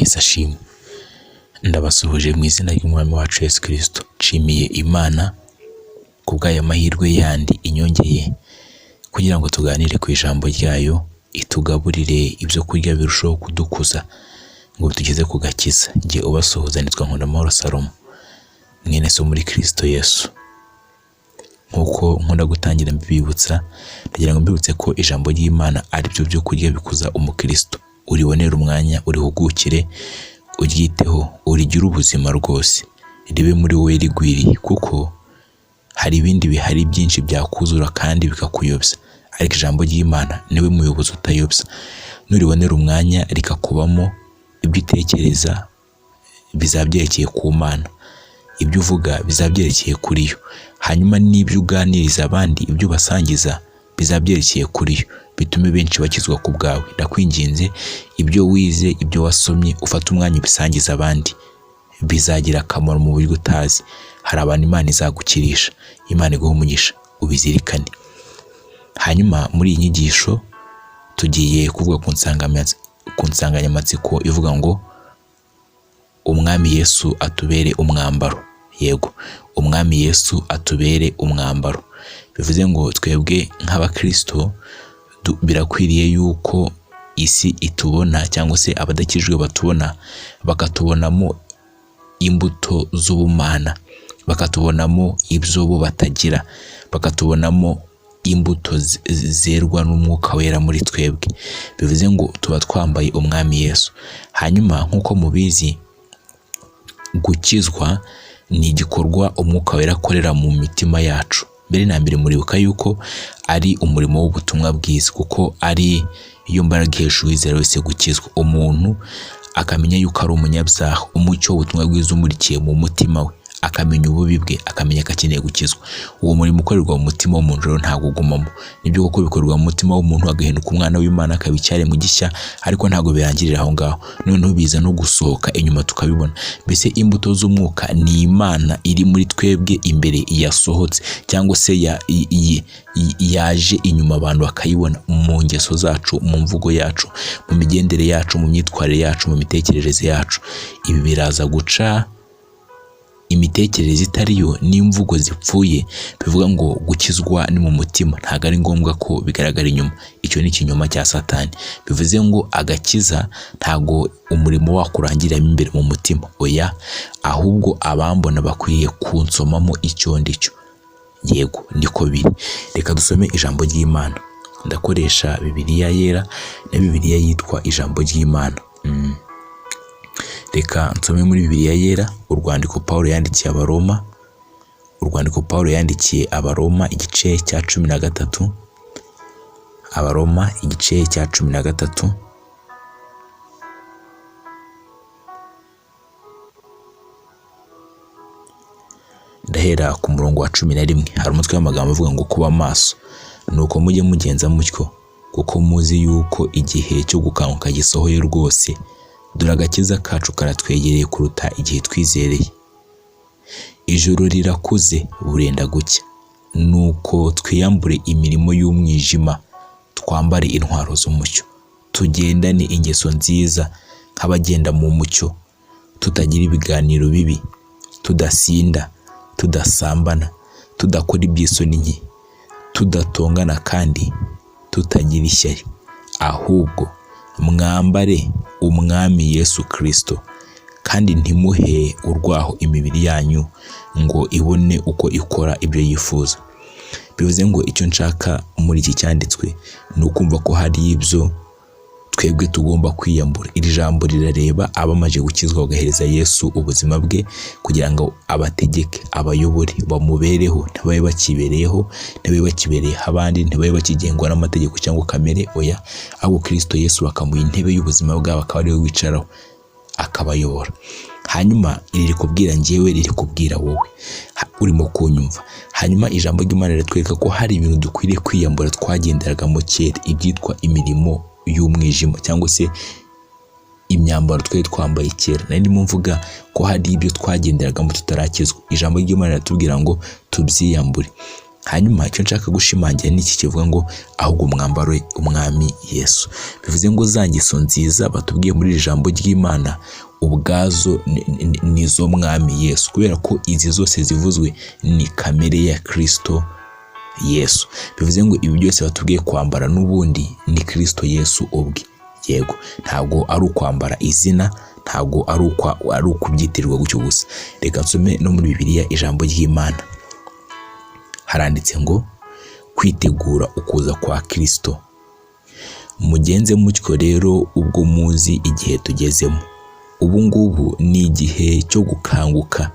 Yesu ashimwe. Ndabasuhuje mu izina ry'Umwami wacu Yesu Kristo. Nshimiye Imana kubw'aya mahirwe yandi inyongeye kugira ngo tuganire ku ijambo ryayo, itugaburire ibyo kurya birushaho kudukuza ngo bitugeze ku gakiza. Njye ubasuhuza nitwa Nkundamahoro Salomo, mwene so muri Kristo Yesu. Nk'uko nkunda gutangira mbibutsa, ndagira ngo mbibutse ko ijambo ry'Imana ari byo byo kurya bikuza umukristo. Uribonere umwanya, urihugukire, uryiteho, urigire ubuzima rwose, ribe muri wowe rigwiriye, kuko hari ibindi bihari byinshi byakuzura kandi bikakuyobya, ariko ijambo ry'Imana niwe muyobozi utayobya. Nuribonera umwanya rikakubamo, ibyo utekereza bizaba byerekeye ku Mana, ibyo uvuga bizaba byerekeye kuri yo, hanyuma n'ibyo uganiriza abandi, ibyo ubasangiza bizaba byerekeye kuri yo, bitume benshi bakizwa ku bwawe. Ndakwinginze, ibyo wize, ibyo wasomye, ufate umwanya ubisangize abandi, bizagira akamaro mu buryo utazi. Hari abantu Imana izagukirisha, Imana iguhe umugisha, ubizirikane. Hanyuma muri iyi nyigisho tugiye kuvuga ku nsanganyamatsiko ivuga ngo Umwami Yesu atubere umwambaro. Yego, Umwami Yesu atubere umwambaro. Bivuze ngo twebwe nk'abakristo birakwiriye yuko isi itubona cyangwa se abadakijijwe batubona, bakatubonamo imbuto z'ubumana, bakatubonamo ibyo bo batagira, bakatubonamo imbuto zerwa n'Umwuka Wera muri twebwe. Bivuze ngo tuba twambaye Umwami Yesu. Hanyuma nk'uko mubizi, gukizwa ni igikorwa Umwuka Wera akorera mu mitima yacu. Mbere na mbere muribuka yuko ari umurimo w'ubutumwa bwiza, kuko ari iyo mbaraga ihesha uwizera wese gukizwa. Umuntu akamenya yuko ari umunyabyaha, umucyo w'ubutumwa bwiza umurikiye mu mutima we, akamenya ububi bwe, akamenya ko akeneye gukizwa. Uwo murimo ukorerwa mu mutima w'umuntu rero ntabwo ugumamo. Nibyo koko bikorerwa mu mutima w'umuntu, agahinduka umwana w'Imana, akaba icyaremwe gishya, ariko ntabwo birangirira aho ngaho. Noneho biza no gusohoka inyuma tukabibona. Mbese imbuto z'umwuka ni Imana iri muri twebwe imbere yasohotse, cyangwa se yaje inyuma abantu bakayibona mu ngeso zacu, mu mvugo yacu, mu migendere yacu, mu myitwarire yacu, mu mitekerereze yacu. Ibi biraza guca imitekerereze itari yo n'imvugo zipfuye, bivuga ngo gukizwa ni mu mutima, ntabwo ari ngombwa ko bigaragara inyuma. Icyo ni ikinyoma cya Satani. Bivuze ngo agakiza ntabwo umurimo wako urangiramo imbere mu mutima, oya, ahubwo abambona bakwiye kunsomamo icyo ndi cyo. Yego, niko biri. Reka dusome ijambo ry'Imana. Ndakoresha Bibiliya yera na Bibiliya yitwa ijambo ry'Imana. Reka nsome muri Bibiliya yera urwandiko Pawulo yandikiye Abaroma, urwandiko Pawulo yandikiye Abaroma igice cya 13, Abaroma igice cya 13, ndahera ku murongo wa 11. Hari umutwe w'amagambo uvuga ngo kuba maso, nuko mujye mugenza mutyo, kuko muzi yuko igihe cyo gukanguka gisohoye rwose. Dore agakiza kacu karatwegereye kuruta igihe twizereye. Ijoro rirakuze burenda gucya, nuko twiyambure imirimo y'umwijima, twambare intwaro z'umucyo, tugendane ingeso nziza nk'abagenda mu mucyo, tutagira ibiganiro bibi, tudasinda, tudasambana, tudakora iby'isoni nke, tudatongana kandi tutagira ishyari, ahubwo mwambare Umwami Yesu Kristo, kandi ntimuhe urwaho imibiri yanyu ngo ibone uko ikora ibyo yifuza. Bivuze ngo icyo nshaka muri iki cyanditswe ni ukumva ko hari ibyo twebwe tugomba kwiyambura. Iri jambo rirareba abamaze gukizwa bagahereza Yesu ubuzima bwe kugira ngo abategeke, abayobore, bamubereho, ntibabe bakibereyeho, ntibabe bakibereyeho abandi, ntibabe bakigengwa n'amategeko cyangwa kamere, oya, ahubwo Kristo Yesu bakamuha intebe y'ubuzima bwabo, akaba ariwe wicaraho akabayobora. Hanyuma iri rikubwira njyewe, riri kubwira wowe urimo kunyumva. Hanyuma ijambo ry'Imana riratwereka ko hari ibintu dukwiriye kwiyambura twagenderagamo kera, ibyitwa imirimo y'umwijima cyangwa se imyambaro twari twambaye kera. Nari ndimo mvuga ko hari ibyo twagenderagamo tutarakizwa. Ijambo ry'Imana riratubwira ngo tubyiyambure. Hanyuma icyo nshaka gushimangira ni iki kivuga ngo ahubwo mwambare umwami Yesu. Bivuze ngo za ngeso nziza batubwiye muri iri jambo ry'Imana ubwazo nizo mwami Yesu, kubera ko izi zose zivuzwe ni kamere ya Kristo Yesu. Bivuze ngo ibi byose batubwiye kwambara n'ubundi ni Kristo Yesu ubwe. Yego, ntabwo ari ukwambara izina, ntabwo ari ukubyitirirwa gutyo gusa. Reka nsome no muri Bibiliya ijambo ry'Imana. Haranditse ngo kwitegura ukuza kwa Kristo. Mugenze mutyo rero ubwo muzi igihe tugezemo. Ubu ngubu ni igihe cyo gukanguka,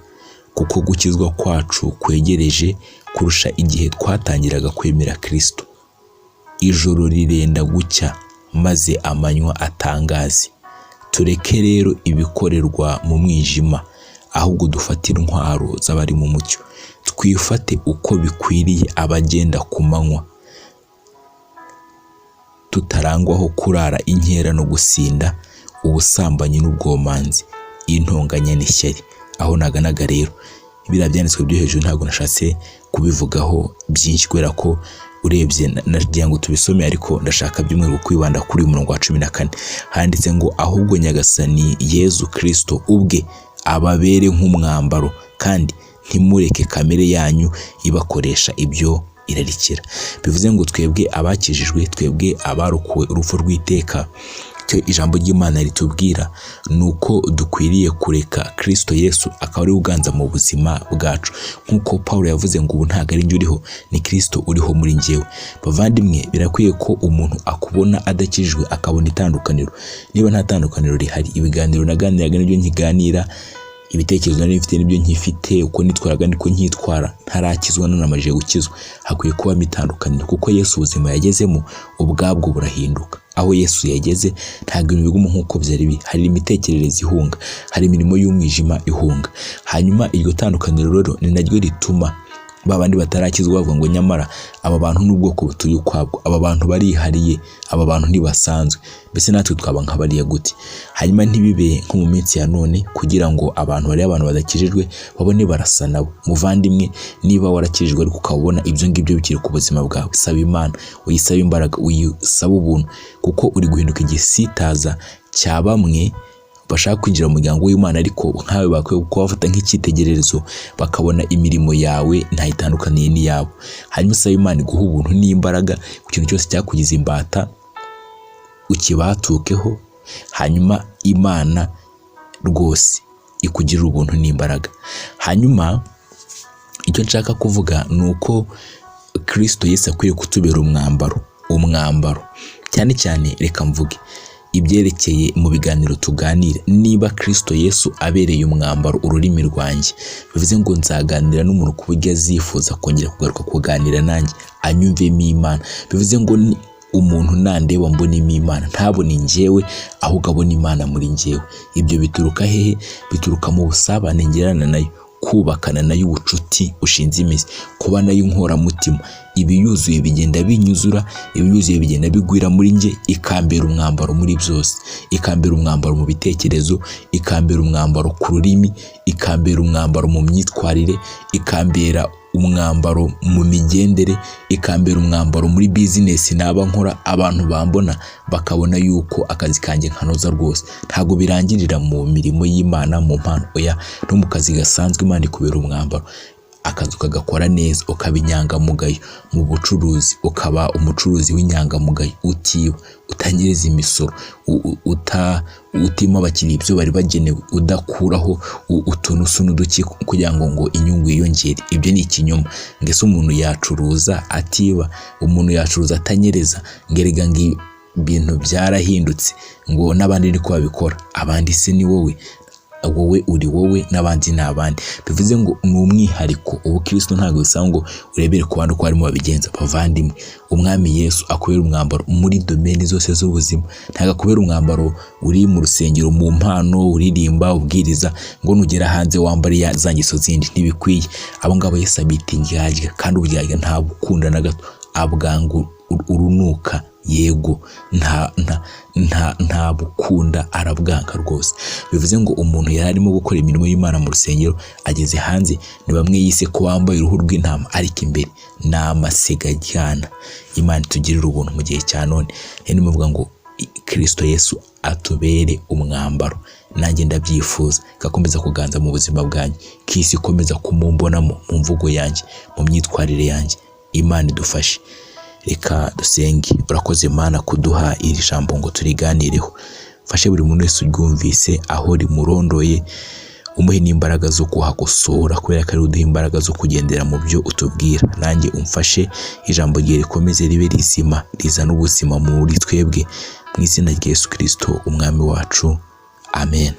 kuko gukizwa kwacu kwegereje kurusha igihe twatangiraga kwemera Kristo. Ijoro rirenda gucya maze amanywa atangaze. Tureke rero ibikorerwa mu mwijima, ahubwo dufate intwaro z'abari mu mucyo. Twifate uko bikwiriye abagenda ku manywa, tutarangwaho kurara inkera no gusinda, ubusambanyi n'ubwomanzi, intonganya n'ishyari. Aho naganaga rero, biriya byanditswe byo hejuru ntabwo nashatse kubivugaho byinshi, kubera ko urebye nagira ngo tubisome, ariko ndashaka by'umwihariko kwibanda kuri uyu murongo wa 14. Handitse ngo ahubwo Nyagasani Yezu Kristo ubwe ababere nk'umwambaro, kandi ntimureke kamere yanyu ibakoresha ibyo irarikira. Bivuze ngo twebwe abakijijwe, twebwe abarokowe urupfu rw'iteka, icyo ijambo ry'Imana ritubwira ni uko dukwiriye kureka Kristo Yesu akaba ari we uganza mu buzima bwacu. Nk'uko Pawulo yavuze ngo ubu ntabwo ari njye uriho, ni Kristo uriho muri njyewe. Bavandimwe, birakwiye ko umuntu akubona adakijijwe akabona itandukaniro. Niba nta tandukaniro rihari, ibiganiro naganiraga nibyo nkiganira, ibitekerezo nari mfite nibyo nkifite, uko nitwaraga niko nkitwara, ntarakizwa nanamajije gukizwa. Hakwiye kubamo itandukaniro, kuko Yesu ubuzima yagezemo ubwabwo burahinduka. Aho Yesu yageze ntabwo ibintu biguma nk'uko byari biri. Hari imitekerereze ihunga, hari imirimo y'umwijima ihunga. Hanyuma iryo tandukaniro rero ni naryo rituma ba bandi batarakizwa bavuga ngo nyamara aba bantu n'ubwoko butuye ukwabwo, aba bantu barihariye, aba bantu ntibasanzwe, mbese natwe twaba nka bariya gute? Hanyuma ntibibe nko mu minsi ya none, kugira ngo abantu barebe abantu badakijijwe babone barasa nabo. Muvandimwe, niba warakijijwe ariko ukabona ibyo ngibyo bikiri ku buzima bwawe, saba Imana, uyisabe imbaraga, uyisabe ubuntu, kuko uri guhinduka igisitaza cya bamwe bashaka kwinjira mu muryango w'Imana, ariko nkawe bakwiye kubafata nk'icyitegererezo, bakabona imirimo yawe ntayitandukaniye n'iyabo. Hanyuma usaba Imana iguhe ubuntu n'imbaraga ku kintu cyose cyakugize imbata ukibatukeho, hanyuma Imana rwose ikugirire ubuntu n'imbaraga. Hanyuma icyo nshaka kuvuga ni uko Kristo Yesu akwiye kutubera umwambaro, umwambaro cyane cyane reka mvuge ibyerekeye mu biganiro tuganira. Niba Kristo Yesu abereye umwambaro ururimi rwanjye, bivuze ngo nzaganira n'umuntu ku buryo azifuza kongera kugaruka kuganira nanjye, anyumvemo Imana. Bivuze ngo ni umuntu nandeba mbonemo Imana, ntabone njyewe ahubwo abone Imana muri njyewe. Ibyo bituruka hehe? Bituruka mu busabane ngirana nayo, kubakana nayo ubucuti bushinze imizi, kuba nayo inkoramutima. Ibiyuzuye bigenda binyuzura, ibiyuzuye bigenda bigwira muri njye, ikambera umwambaro muri byose, ikambera umwambaro mu bitekerezo, ikambera umwambaro ku rurimi, ikambera umwambaro mu myitwarire, ikambera umwambaro mu migendere, ikambera umwambaro muri bizinesi naba nkora, abantu bambona bakabona yuko akazi kanjye nkanoza rwose. Ntabwo birangirira mu mirimo y'Imana, mu mpano, oya, no mu kazi gasanzwe Imana ikubera umwambaro. Akazi ukagakora neza, ukaba inyangamugayo mu bucuruzi, ukaba umucuruzi w'inyangamugayo, utiba, utanyereza imisoro, utima abakiriya ibyo bari bagenewe, udakuraho utuntu n'uduki kugira ngo inyungu yiyongere. Ibyo ni ikinyoma. Mbese umuntu yacuruza atiba, umuntu yacuruza atanyereza, ngo erega ngo ibintu byarahindutse, ngo n'abandi niko babikora. Abandi se ni wowe? Wowe uri wowe n'abandi ni abandi. Bivuze ngo ni umwihariko. Ubukristo ntabwo bisaba ngo urebere ku bandi uko barimo babigenza. Bavandimwe, umwami Yesu akubera umwambaro muri domeni zose z'ubuzima. Ntabwo akubera umwambaro uri mu rusengero, mu mpano, uririmba, ubwiriza, ngo nugera hanze wambare za ngeso zindi. Ntibikwiye. Abo ngabo Yesu abita indyarya, kandi uburyarya ntabukunda na gato, abwanga urunuka. Yego, nta nta nta nta bukunda, arabwanga rwose. Bivuze ngo umuntu yari arimo gukora imirimo y'Imana mu rusengero, ageze hanze ni bamwe yise ko bambaye uruhu rw'intama, ariko imbere ni amasega ajyana. Imana itugirire ubuntu mu gihe cya none. Rero nimuvuga ngo Kristo Yesu atubere umwambaro, nanjye ndabyifuza, gakomeza kuganza mu buzima bwanjye, k'isi ikomeza kumumbonamo mu mvugo yanjye, mu myitwarire yanjye. Imana idufashe. Reka dusenge. Urakoze Mana kuduha iri jambo ngo turiganireho. Fashe buri muntu wese uryumvise aho rimurondoye, umuhe n'imbaraga zo kuhakosora, kubera ko ari uduha imbaraga zo kugendera mu byo utubwira. Nanjye umfashe ijambo rye rikomeze ribe rizima, rizana ubuzima muri twebwe, mu izina rya Yesu Kristo umwami wacu, amen.